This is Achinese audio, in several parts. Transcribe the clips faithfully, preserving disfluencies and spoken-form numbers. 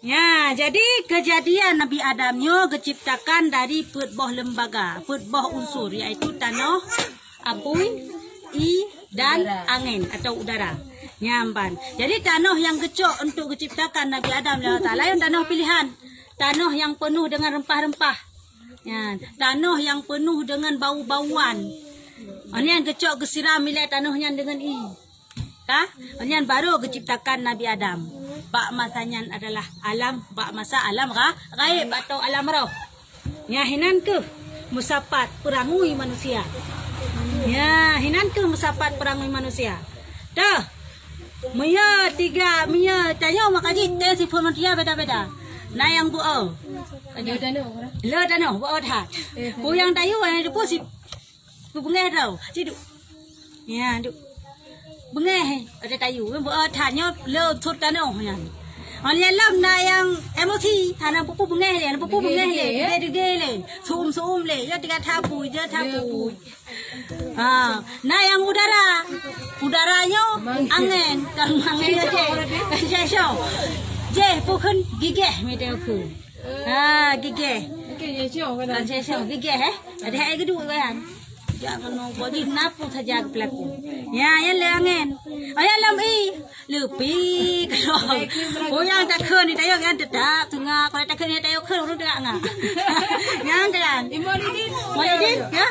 Ya, jadi kejadian Nabi Adam nyoe geuciptakan dari peuet boh lembaga, peuet boh unsur, yaitu tanoh, apui, ie, dan angén atau udara. Nyan ban. Jadi tanoh nyang geucok untuk geuciptakan Nabi Adam lé Allah Taala nyan tanoh pilihan. Tanoh nyang peunoh dengan rempah-rempah. Nyan, tanoh nyang peunoh dengan bau-bauan. Nyan geucok geusiram ilée tanoh nyan dengan ie. Ka? Nyan baru geuciptakan Nabi Adam. Bak masa nyan adalah alam, bak masa alam gha-, ghaib atau alam roh. Nyan hinan keuh meusapat peurangui manusia. Nyan hinan keuh meusapat peurangui manusia. Toh. Meunyoe tiga, meunyoe tanyoe maka jih teu sifeuet manusia beda-beda. Na nyang beuo. Le tanoh, beuo that. Peue nyang tayue, nyang teupeue si Beungéh tau. Ci duek. Ya, duek. Beungéh, ada tayue. Beuo that nyoe le thot tanoh nyan. Ngon lheueh lom na nyang emosi, hana pupu beungéh lé, hana pupu beungéh lé, degé-degé lé, suum-suum lé, ya tiga tapui, ya tapui. Ha, na nyang udara. Udara nyoe angén, kan angén je. Kan sesong. Je, pukon gigéh mi teuku. Ha, gigéh. Kan sesong, gigéh, eh. Ada hai geudu kan. Jangan nunggu di napu saja pelaku. Ya, ya le angén. Ayah lam i. Lepi kalau. Oh, nyang takheun ni tayong nyang tetap tengah. Kalau takheun ni tayong kheun ureueng tengah ngah. Nyang kan? Maulidin. Maulidin, ya?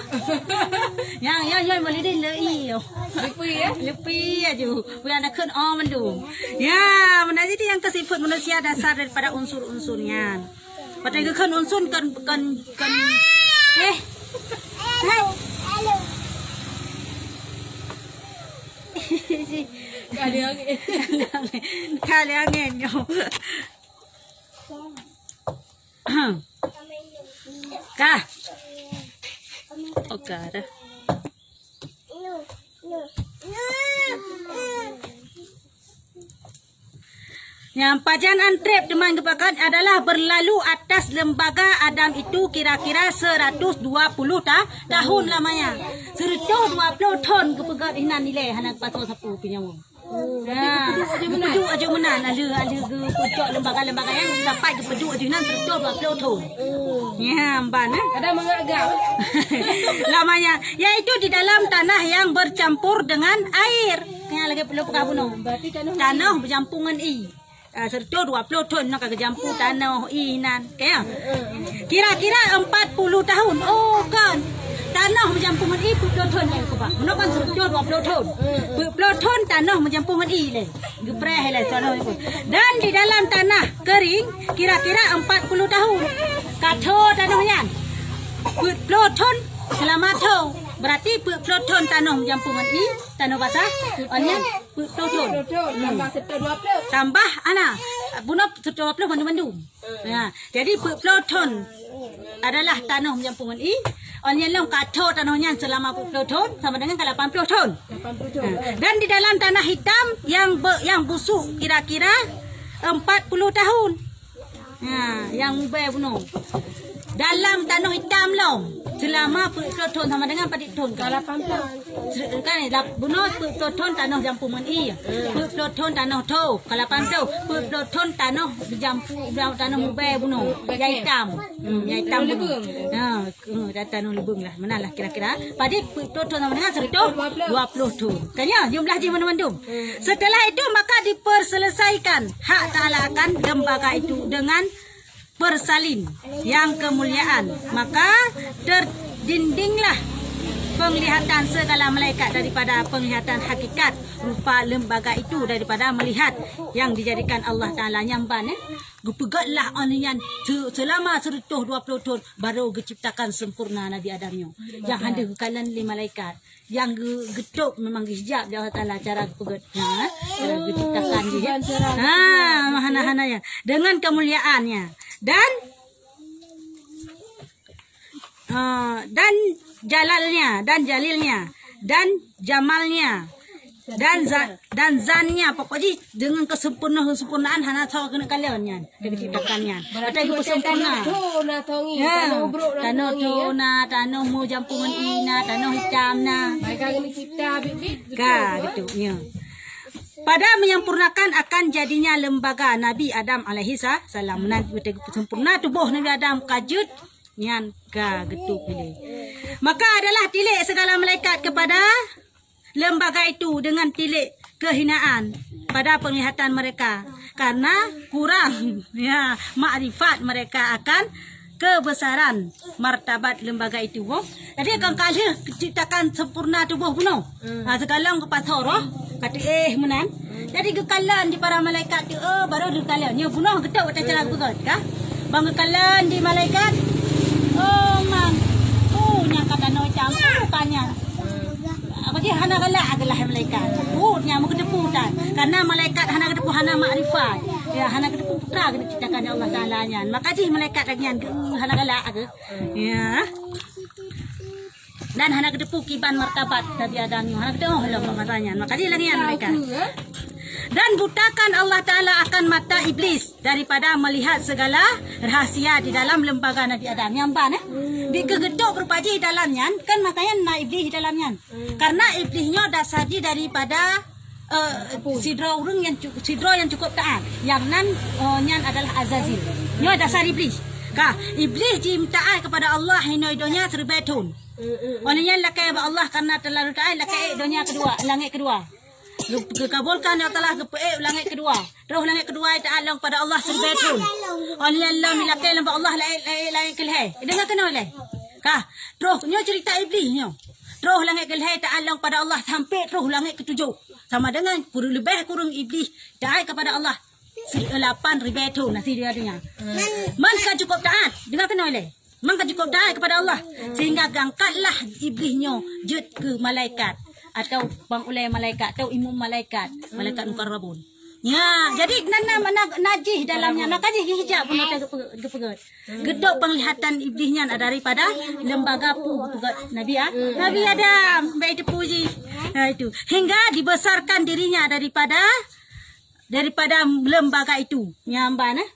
Nyang, ya, ya, Maulidin le i. Lepi, ya? Lepi aju. Bukan takheun oh mendung. Ya, mana jadi yang kesifat manusia dasar daripada unsur-unsur nyan. Patai geukheun unsur kan, kan, kan. Eh. Hai. Kali angin. Kali angin nyoe. Ka. Oka dah. Nyang pajan antrep teuma geupakat adalah berlalu atas lembaga Adam itu kira-kira seratus dua puluh ta-, tahun lamanya. Seratus dua puluh thon geupeugét inan ilée hana geupasoe sapeue pih nyoe. Oh, berarti geupeuduk aju meunan. Geupeuduk aju meunan, aju, aju geupucok lembaga-lembaga nyan sampai geupeuduk aju nan seratus dua puluh thon. Oh. Nyan ban, eh. Kadang mengagak. Lamanya, yaitu di dalam tanah yang bercampur dengan air. Nyan lagée lôn peugah bunoe. Berarti tanoh. Tanoh beujampong ngon ie. Ah, seratus dua puluh thon nyoe ka geujampu tanoh ie nan. Ka, ya? Kira-kira empat puluh tahun. Oh, kan. Tanoh meujampong ngon ie peuet ploh thon nyang keubah. Meunoe kan seratus dua puluh thon. Peuet ploh thon tanoh meujampong ngon ie lé. Geupreh lé tanoh ie. Dan di dalam tanah kering kira-kira empat puluh tahun. Ka tho tanoh nyan. Peuet ploh thon seulama tho. Berarti peuet ploh thon tanoh meujampong ngon ie, tanoh basah. Oh, nyan Peuet ploh thon. Peuet ploh thon, tambah seratus dua ploh. Tambah, ana, bunoe seratus dua ploh mandum-mandum. Ya, jadi peuet ploh thon adalah tanoh meujampong ngon ie. Ôn nyan lom ka tho tanoh nyan seulama peuet ploh thon, sama dengan ka lapan ploh thon. Lapan puluh thon. Ha. Dan di dalam tanah hitam yang be-, yang busuk kira-kira empat puluh tahun. Ha, nyang ubé bunoe. Dalam tanoh itam lom. Seulama peuet ploh thon sama dengan padit thon kan? Lapan ploh. Se-, kan, lap-, bunoe peuet ploh thon tanoh jampong ngon ie. Peuet ploh thon tanoh tho, ka lapan ploh. Peuet ploh thon tanoh jampu, tanoh ubé bunoe. Nyang itam. Hmm, nyang itam bunoe. Ha, eh, data nong leubeng lah. Meunan lah kira-kira. Padit peuet ploh thon sama dengan seratus dua puluh thon. Kan ya, jumlah jih mandum-mandum. Setelah itu, maka diperselesaikan hak Ta'ala akan lembaga itu dengan persalin yang kemuliaan. Maka terdindinglah penglihatan segala malaikat daripada penglihatan hakikat rupa lembaga itu daripada melihat yang dijadikan Allah Ta'ala nyang ban, eh. Geupeugét lah ôn nyan se-, seulama seratus dua ploh thon baru geuciptakan sempurna Nabi Adam nyoe. Nyang hana geukalon lé malaikat. Nyang geu-, geutôb memang geujak di Allah Taala cara geupeugét. Ha? Cara geuciptakan jih, ya. Ha, hana-hana ya. Dengan kemuliaannya dan, eh, dan jalalnya, dan jalilnya, dan jamalnya, dan za-, dan zannya. Pokok jih dengan kesempurna-, kesempurnaan hana tho keuneuk kalon nyan. Dia geuciptakan nyan. Berarti macam geupeusempurna. Tanoh tho na thongi, ya, tanoh brok na tanoh thongi, tho ya. Na, tanoh meujampong ie na, tanoh itam na. Mereka kena cipta bit-bit. Ka, betul, ya. Pada menyempurnakan akan jadinya lembaga Nabi Adam alaihi sa-, salam. Meunan beutôi sempurna tuboh Nabi Adam ka jeuet nyan ka geutôp ilée. Maka adalah tilék segala malaikat kepada lembaga itu dengan tilék kehinaan pada penglihatan mereka karena kurang, ya, makrifat mereka akan kebesaran martabat lembaga itu. Jadi kan ka lheueh ciptakan sempurna tuboh bunoe. Ha, sigohlom geupasoe roh, ka teuéh meunan. Jadi geukalon di para malaikat tu, oh, baru geukalon. Nyoe bunoe geutôp watée cara geupeugah, ka? Ban geukalon di malaikat, oh, mang, oh, nyang ka tanoh cam, oh, ka nyan. Apa jih hana galak geulah malaikat. Put nyang meugeuteupeue tan. Karena malaikat hana geuteupeue, hana makrifat. Ya, hana geuteupeue peue keuneuk ciptakan Allah Taala nyan. Maka jih malaikat lagée nyan geu-, hana galak geu. Ya. Dan hana geuteupeue kiban martabat Nabi Adam nyoe. Hana geuteupeue lom bak masa nyan. Maka jih lagée nyan malaikat. Dan butakan Allah Taala akan mata iblis daripada melihat segala rahsia di dalam lembaga Nabi Adam. Nyang ban, eh? Bit keu geutôp rupa jih dalam nyan, kan makanya na iblis di dalam nyan. Karena iblis nyoe dasar jih daripada, eh, sidroe ureuëng nyang cu-, sidroe nyang cukup taat. Nyang nan, eh, nyan adalah Azazil. Nyoe dasar iblis. Ka, iblis jimeu'ah kepada Allah inoe donya siribée thon. Óh lheueh nyan lakée bak Allah karena teulalu taat, lakée ék donya keudua, langét keudua. Geukabulkan Allah Taala geupeuék langét keudua. Troh langét keudua taat lom kepada Allah siribée thon. Óh lheueh nyan lom ilakée lom bak Allah laén, laén, laén keu lhée. Deungoe keunoe lé. Ka, troh nyoe cerita iblis nyoe. Troh langét keu lhée taat lom kepada Allah sampai troh langét keutujôh. Sama dengan kureueng leubeh kureueng iblis taat kepada Allah si-, lapan ribée thon nasi dia dunia. Man ka cukup taat. Deungoe keunoe lé. Memang ka cukup taat kepada Allah. Sehingga geuangkatlah iblis nyoe jeuet keu malaikat. Atau bang ulée malaikat, atau imum malaikat. Malaikat mukarrabun. Ya, jadi nan, nan, nan, najih dalamnya. Maka jih hijab pun ada geupe-, geupeugét. Geutôp penglihatan iblis nyan daripada lembaga pu geupeugét Nabi Adam. Nabi Adam, baik itu puji. Nah, itu. Hingga dibesarkan dirinya daripada daripada lembaga itu. Nyang ban, eh?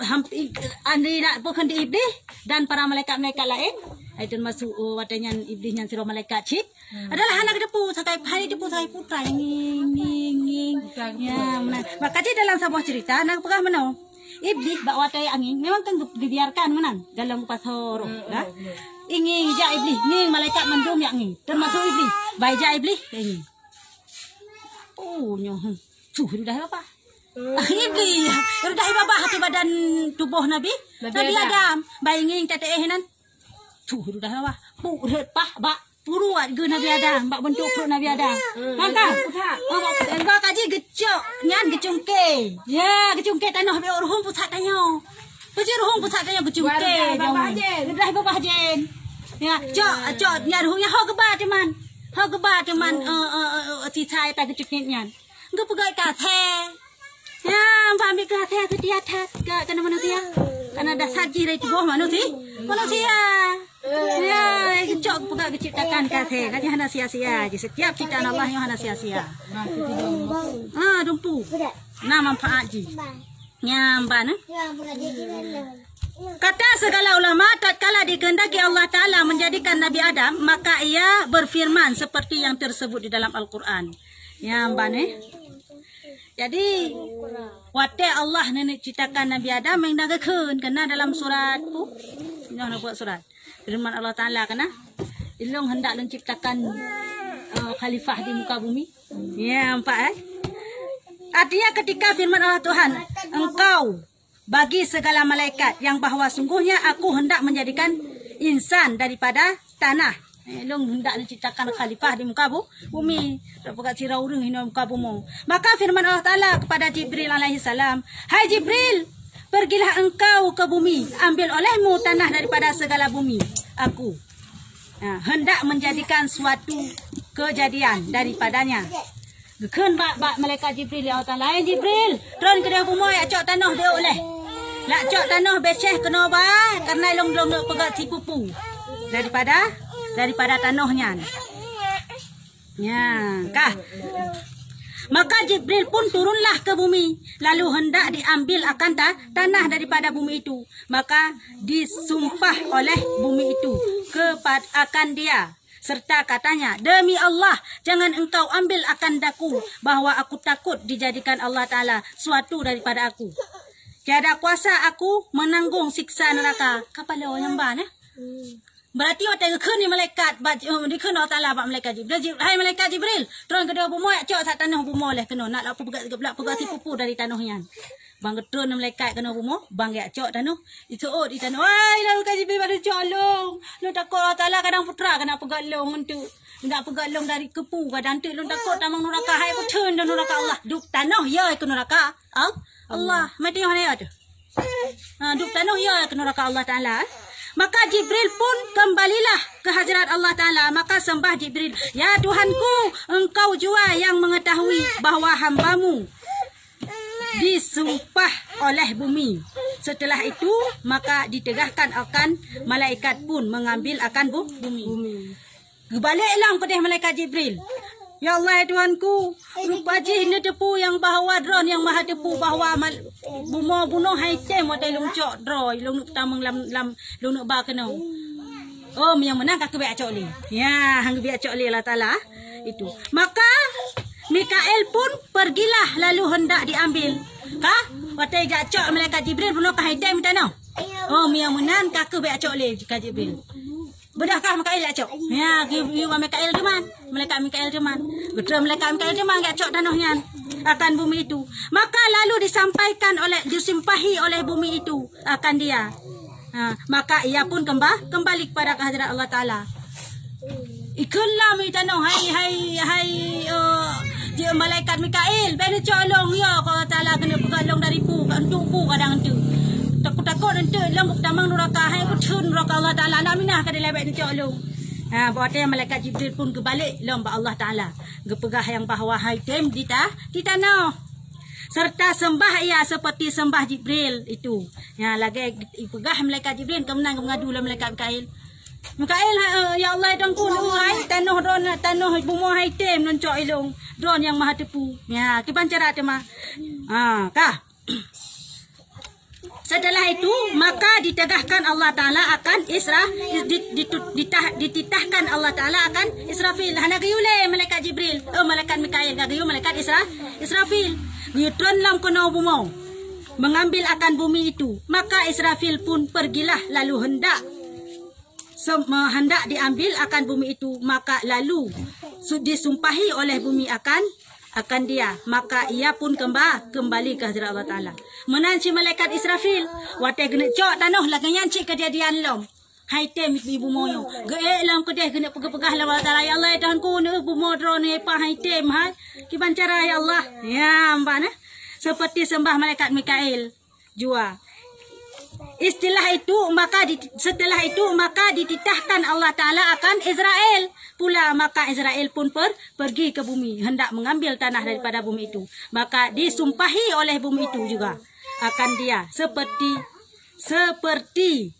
Hamp-, i-, andri nak peukeun di iblis dan para malaikat-malaikat laén. Ai termasuk, oh, watée nyan iblis nyan sidroe malaikat cit. Adalah hana geuteupeue sakai, hana geuteupeue sakai putra nyang nging, nging, nging. Ya, meunan. Maka cit dalam saboh cerita, na peugah meunoe. Iblis bak watée angin, memang kan geu-, geubiarkan meunan dalam kupas horong, dah. Ingin jak iblis, nging malaikat mandum jak nging. Termasuk iblis. Bai jak iblis, ingin. Oh, nyoe, hmm. Tuh, ludah babah. Ah, iblis. Ludah babah ateueh badan tuboh Nabi. Nabi Nabi Adam. Adam. Bai nging teuéh nan. Tuh, ludah babah. Puk rhet pah bak puruat geuh Nabi Adam, bak beuntuk pruet Nabi Adam. Maka, oh, bak, bak kaji geucok, nyan geucungke. Ya, geucungke tanoh bak ruhueng pusat tanyoe. Peue jih ruhueng pusat tanyoe geucungke. Ludah babah jén. Ludah babah jén. Ya, cok, cok, nyan ruhueng nyan ho geuba teuman. Ho geuba teuman, eh, eh, eh, eh, sisai ta geucungke nyan. Geupeugah keu asèe. Ya, ampa ambil keu asèe seutia that keu, keu manusia. Karena dasar jih dari tuboh manusia. Manusia. Ya, cok peugah geuciptakan keu asèe. Kan hana sia-sia. Jadi setiap ciptaan Allah nyoe hana sia-sia. Ha, dumpu. Na manfaat jih. Nyang ban, eh? Kata segala ulama, tatkala dikehendaki Allah Taala menjadikan Nabi Adam, maka Ia berfirman seperti yang tersebut di dalam Al-Quran. Nyang ban, eh? Jadi, watèe Allah neuneuk ciptakan Nabi Adam, memang geukheun, keunan dalam surat, uh, nyoe na buet surat. Firman Allah Taala keunan, "Ulôn hendak lôn ciptakan, eh, khalifah di muka bumi." Ya, nampak, eh? Artinya ketika firman Allah Tuhan, "Engkau bagi segala malaikat yang bahwa sungguhnya Aku hendak menjadikan insan daripada tanah." Eh, lôn hendak lôn ciptakan khalifah di muka bu-, bumi. Tapeugah sidroe ureueng hinoe muka bumoe. Maka firman Allah Taala kepada Jibril alaihissalam, "Hai Jibril, pergilah engkau ke bumi, ambil olehmu tanah daripada segala bumi. Aku, ha, hendak menjadikan suatu kejadian daripadanya." Geukheun bak, bak malaikat Jibril, ya Allah Taala, "Hai Jibril, tron keudéh bumoe, jak cok tanoh deuek leh. Jak cok tanoh beceh keunoe ba, karena lôn, lôn, lôn peugah sipupu daripada, daripada tanoh nyan." Nya, kah. Maka Jibril pun turunlah ke bumi, lalu hendak diambil akan ta-, tanah daripada bumi itu. Maka disumpah oleh bumi itu kepa-, akan dia, serta katanya, "Demi Allah, jangan engkau ambil akan daku bahwa aku takut dijadikan Allah Ta'ala suatu daripada aku. Tiada kuasa aku menanggung siksa neraka." Kapala nyang ban, eh? Berarti watèe geukheun ni malaikat, ba-, eh, dikheun Allah Ta'ala bak malaikat Jibril, "Jib-, hai malaikat Jibril, tron keudroe bumoe, jak cok sat tanoh bumoe lhèe keunoe, nak lôn peugah, lôn peugah sipupu dari tanoh nyan." Ban geutron malaikat keunoe bumoe, ban jak cok tanoh, jiseuôt di tanoh. "Hai, lôn ka Jibril, ban lôn cok lôn. Lôn takot Allah Ta'ala kadang putra keuneuk peugah lôn ngon tu. Keuneuk peugah lôn dari keupeue kadang tu, lôn takot tamong nuraka, hai keutheun nuraka Allah." Duek tanoh, ya, keu nuraka Al-, Allah. Mati nyoe hana ya tu. Ha, duek tanoh ya keu nuraka Allah Ta'ala, eh. Maka Jibril pun kembalilah ke hadirat Allah Ta'ala. Maka sembah Jibril, "Ya Tuhanku, Engkau jua yang mengetahui bahwa hamba-Mu disumpah oleh bumi." Setelah itu, maka ditegahkan akan malaikat pun mengambil akan bu-, bumi. Geubalek lom keudeh malaikat Jibril. "Ya Allah, ya Tuhanku, rupa jih neuteupeue nyang bahwa Droe nyang Maha Teupeu bahwa mal-, bumoe bunoe hai tem watèe lôn cok droe, lôn neuk tamong lam, lam, lôn neuk ba keunoe. Oh, meunyo meunan ka keubiet cok lé." Ya, han keubiet cok lé Allah Ta'ala itu. Maka Mikail pun pergilah lalu hendak diambil. Ka? Watèe jak cok malaikat Jibril bunoe ka hai tem tanoh. Oh, meunyo meunan ka keubiet cok lé ka Jibril. Beudôh kah Mikail jak cok? Ya, geuyue bak Mikail teuman. Malaikat Mikail teuman. Beutôi malaikat Mikail teuman jak cok tanoh nyan akan bumi itu. Maka lalu disampaikan oleh, disumpahi oleh bumi itu akan dia. Ha, maka ia pun kemba-, kembali kepada kehadirat Allah Ta'ala. Ikheun lom di tanoh, "Hai, hai, hai, eh, di malaikat Mikail, bèk neucok lôn, ya, keu Allah Ta'ala keuneuk peugah lôn dari peue, ka untuk peue kadang tu. Takot-takot untuk lôn tamong nuraka, hai keutheun nuraka Allah Ta'ala, nak minah ka dilèe bèk neucok lôn." Ha, watèe malaikat Jibril pun geubalek lom bak Allah Ta'ala, geupeugah nyang bahwa hai tem di ta-, di tanoh. Serta sembah ia seperti sembah Jibril itu. Ya, lagèe ipeugah malaikat Jibril, keunan geumengadu lé malaikat Mikail. Mikail, ha, "Ya Allah, Tuhanku, neueu hai tanoh droe, tanoh bumoe hai tem lôn cok ilôn, Droe nyang Maha Teupeu." Ya, kiban cara teuma. Ha, ka. Setelah itu, maka ditegahkan Allah Ta'ala akan Isra-, di-, di-, ditah-, dititahkan Allah Ta'ala akan Israfil. Hana geuyue lé malaikat Jibril. Oh, malaikat Mikail, ka geuyue malaikat Isra-, Israfil. Geuyue tron lom keunoe bumoe, mengambil akan bumi itu. Maka Israfil pun pergilah lalu hendak sem-, hendak diambil akan bumi itu, maka lalu su-, disumpahi oleh bumi akan, akan dia, maka ia pun kemba-, kembali ke hadirat Allah Ta'ala. Meunan cit malaikat Israfil, watèe geuneuk cok tanoh lagèe nyan cit keujadian lom. Hai tem di bumoe nyoe, geuék lom keudeh geuneuk peugah-peugah lom Allah Ta'ala, "Ya Allah, ya Tuhanku, neueu bumoe droeneuh, hai tem, hai. Kiban cara, ya Allah?" Ya, meunan, eh. Seperti sembah malaikat Mikail jua. Istilah itu, maka di-, setelah itu, maka dititahkan Allah Ta'ala akan Israel pula. Maka Israel pun per-, pergi ke bumi, hendak mengambil tanah daripada bumi itu. Maka disumpahi oleh bumi itu juga akan dia, seperti, seperti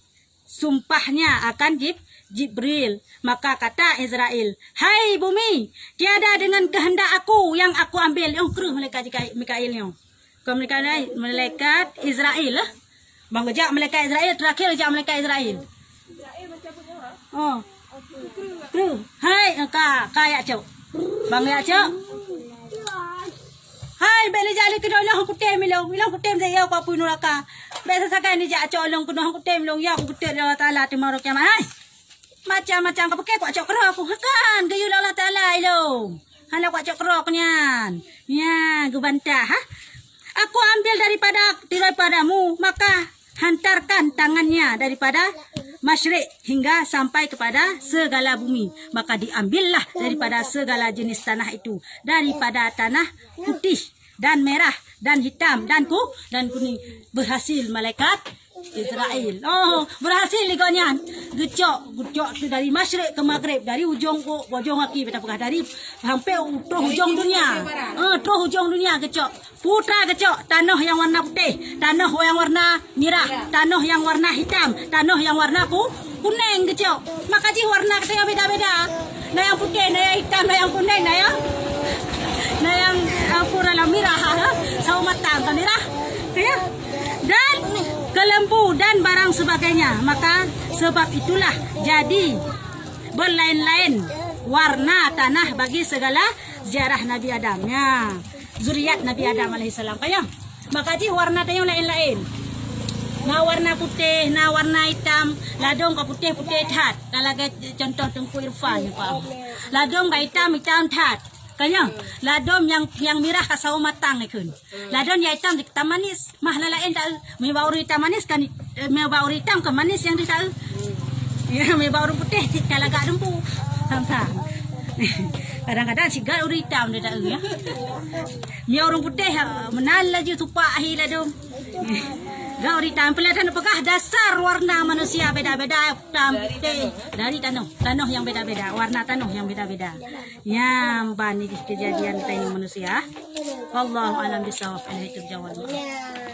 sumpahnya akan Jib-, Jibril. Maka kata Israel, "Hai bumi, tiada dengan kehendak aku yang aku ambil." Nyoe kreueh malaikat Jika-, Mikail nyoe. Kon malaikat, malaikat Israel, eh. Ban geujak malaikat Israel, terakhir jak malaikat Israel. Oh. Kreueh. Hai, ka, ka jak cok. Ban jak cok. Hai, bèk neujak lé keunoe, ilôn han kutem ilôn. Ilôn kutem saja keu apui nuraka. Bèk sasagai neujak cok ilôn keunoe, han kutem ilôn. Ya, kutem lé Allah Ta'ala teuma uroe kiamat. Hai. Macam-macam ka pike kucok keudroe ku. Kan, geuyue lé Allah Ta'ala ilôn. Hana kucok keudroe ku nyan. Nya, geubantah, ha? Aku ambil daripada, daripadamu, maka hantarkan tangannya daripada masyrik hingga sampai kepada segala bumi. Maka diambillah daripada segala jenis tanah itu, daripada tanah putih dan merah dan hitam dan ku-, dan kuning. Berhasil malaikat Israel. Oh, berhasil lé gobnyan. Geucok, geucok tu dari masyrik ke maghrib, dari ujong ku-, ujong aki, beta peugah, dari hampir u-, troh ujong dunia. Eh, troh ujong dunia geucok. Putra geucok, tanoh nyang warna putih, tanoh nyang warna mirah, tanoh nyang warna hitam, tanoh nyang warna ku-, kuneng geucok. Maka jih warna geutanyoe beda-beda. Na nyang putih, na nyang hitam, na nyang kuneng, na nyang, na nyang, eh, pura lam mirah, ha? Sawo matang ka mirah. Ya. Dan kelembu dan barang sebagainya. Maka sebab itulah jadi berlain-lain Warna tanah bagi segala sejarah Nabi Adam. Ya. Zuriat Nabi Adam alaihissalam. Kayang. Maka jih warna tanyoe laén-laén. Na warna putéh, na warna itam, ladôm ka putéh-putéh that. Ka lagèe contoh Teungku Irfan, Pak. Ladôm ka itam-itam that. Kayang, ladôm nyang, nyang mirah ka sawo matang ikheun. Ladôm nyang itam tam manis, mah laén taeu. Meunyoe bak ureueng itam manis kan, eh, meunyoe bak ureueng itam kan manis nyang taeu. Ya, meunyoe bak ureueng putéh ka lagak dumpu. Tang-tang. Kadang-kadang sigat ureueng itam taeu ya. Meunyoe ureueng putéh, ha, meunan laju tupak ahi ladôm. Gak ureueng itam, peuleueh tapeugah dasar warna manusia beda-beda, itam, putéh, dari tanoh. Tanoh nyang beda-beda, warna tanoh nyang beda-beda. Nyan ban nyoe jih keujadian tanyoe manusia. Wallahu a'lam bissawab. Alaihi tujawab.